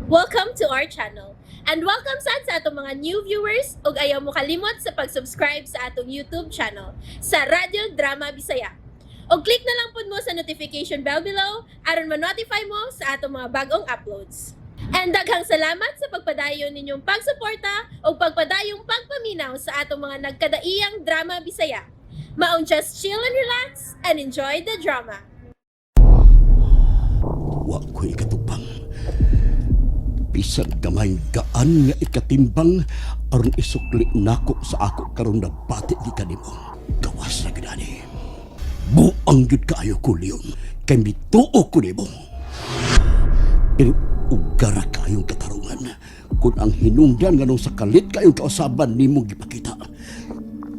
Welcome to our channel. And welcome sad sa atong mga new viewers ug ayaw mo kalimot sa pag-subscribe sa atong YouTube channel sa Radyo Drama Bisaya. Og click na lang pud mo sa notification bell below aron ma-notify mo sa atong mga bagong uploads. And daghang salamat sa pagpadayon ninyong pagsuporta ug pagpadayong pagpaminaw sa atong mga nagkadaiyang drama Bisaya. Maong just chill and relax and enjoy the drama. Wa ko'y ikatupang. Bisan gamay gaan nga ikatimbang aron isukli nako sa ako karon nabati di kanimo. Gawas na gyud ani. Buang gyud kaayo ko, Leon, kay mituo ko nimo. Pero ugara kaayong katarungan kung ang hinungdan nganong sa kalit kayong kausaban nimo gipakita.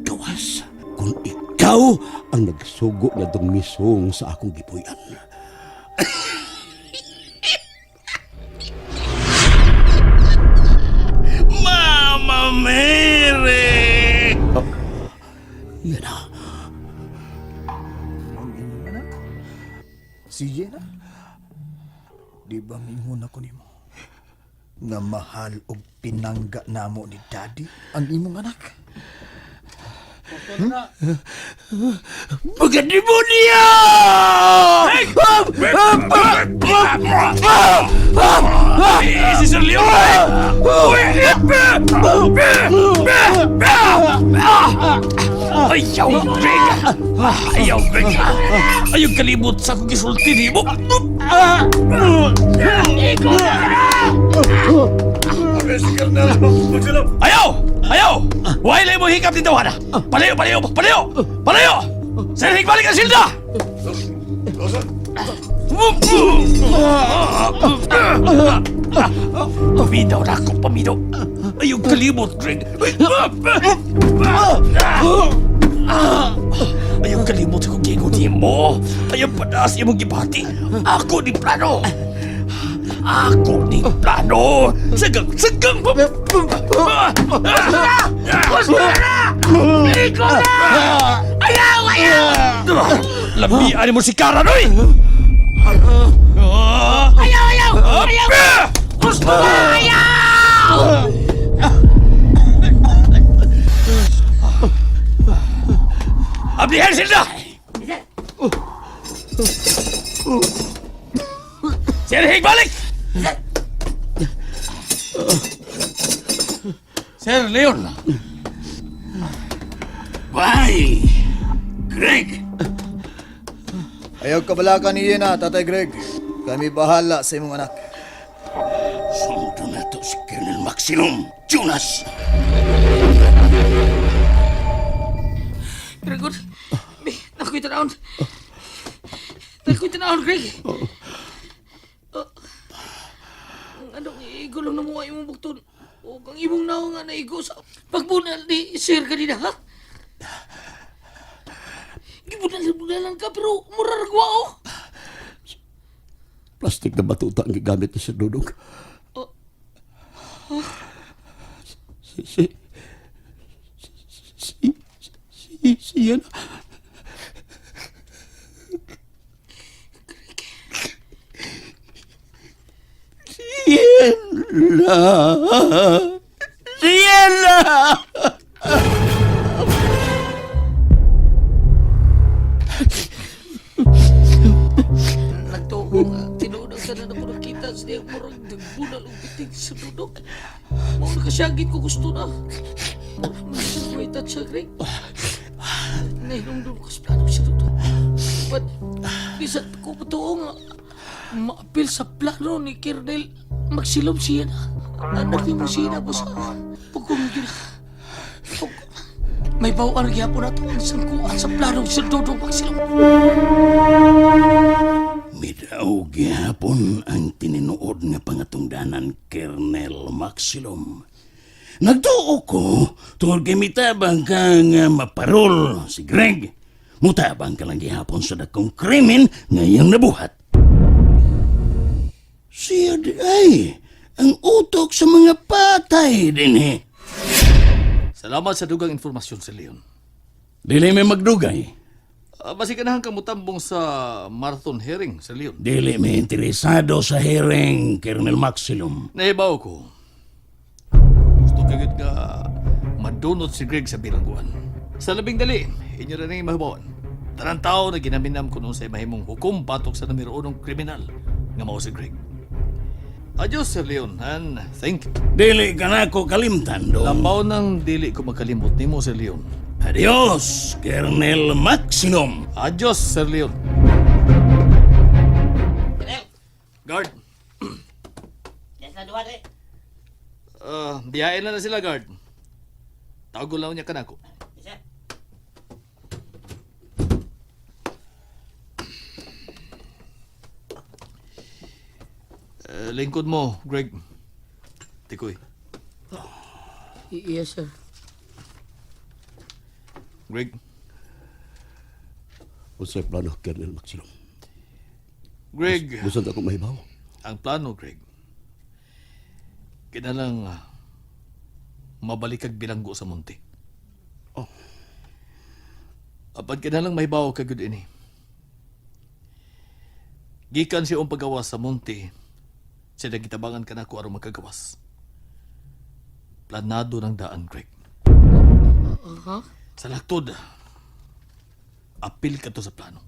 Gawas kung ikaw ang nagsugo nga misong sa akong gipuy-an. Mama Mary! Yan na. Ang inyong anak? Si na? Di ba mingon ako nimo? Nga mahal og pinangga namo ni Daddy ang imong anak? Mga demonyo! Si Sir Leon! Ayaw, Greg! Ayaw, Greg! Ayaw kalimot sa akong gisulti nimo! Ayaw! Ayaw! Why lang mo hikap dito, Hana? Palayo, palayo, palayo! Palayo! Sir, higbalik ang silda! Paminaw na ako, paminaw. Ayaw kalimot, Greg. Ayaw kalimot sa kong gingon mo. Ayaw panas imong gibati. Ako ni plano. Ako ni plano. Sagang, sagang. Gusto na! Ikaw na! Ayaw, ayaw! Labian mo si Kara, noy! Ayaw, ayaw! Ayaw! Gusto na! Ayaw! Ablihan sila! Sir Higbalik! Sir Leon! Bye! Greg! Ayaw kabalakan niya na, Tatay Greg. Kami bahala sa imong anak. Sundo na to si Colonel Maximum Jonas! Gregor, may, nakoy tanawon. Nakoy tanawon, Greg. Oh. Ang anong igulong na mo imong bukton? O ang imong naong nga naigo sa pagbunal ni Sir kanina, ha? Gibunal-bunalan ka pero muraragwa, oh. Plastic na batuta ang gigamit ni Sir Dudong. Oh. Si, si, si, si, si, yan. Sienna! Sienna! Nagtuo nga, tinuod ang tanan ako nakita sa diyang murag nagbunal og bitig sa dudok. Mao nakasyagit ko gusto na. Masagway siya, Greg. Nahinumdum ko sa plano sa dudok. But, bisan ko patuo nga, maapil sa plano ni Kernel, magsilom siya na. Anak ni mo siya na, boss. Pagkong yun. May bawaan gyapon na ito ang sangkuan sa plano sa dudong magsilom. Midaw gihapon ang tinuod nga pangatungdanan Colonel Maximum. Nagtuo ko tungod kay mitabang ka nga maparol si Greg. Mutabang ka lang gihapon sa dakong krimen nga iyang nabuhat. Siya di ay ang utok sa mga patay din eh. Salamat sa dugang informasyon, Sir Leon. Dili may magdugay. Basi ganahan ka mutambong sa marathon hearing, Sir Leon. Dili mi interesado sa hearing, Colonel Maxilom. Nahibaw ko. Gusto kagad nga madunot si Greg sa bilangguan. Sa labing dali, inyo rin ang mahibawan. Tanang tao na ginaminam ko sa mahimong hukom batok sa numero unong kriminal nga mao si Greg. Adios, Sir Leon, and thank you. Dili ka na ko kalimtan, dong. Labaw nang dili ko makalimot nimo, Sir Leon. Adios, Colonel Maxilom. Adios, Sir Leon. Guard. Biyain na na sila, guard. Tawagon lang niya kanako. Lingkod mo, Greg. Tikoy. Yes, sir. Greg, Unsay plano, Colonel Maxilom? Greg, Gusto na akong mahibaw. ang plano, Greg. Kinalang mabalik kag bilanggo sa munti. Oh. Apan kinalang mahibaw ka gud ini. Gikan siya ang pagawas sa munti, siya nagitabangan ka nako aron makagawas. Planado ng daan, Greg. Ha? Sa laktod, apil ka to sa plano.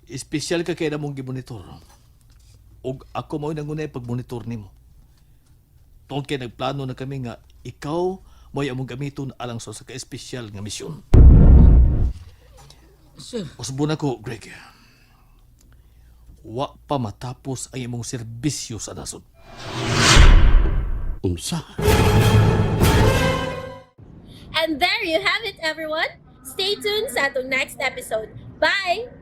Espesyal ka kaya mong gimonitor. Og ako mao nangunay pagmonitor nimo. Tungod kay nagplano na kami nga ikaw mo'y among gamiton alang sa ka espesyal nga misyon. Sir, Usbon ako, Greg. Wa pa matapos ang imong serbisyo sa nasod. Unsa? And there you have it, everyone. Stay tuned sa atong next episode. Bye!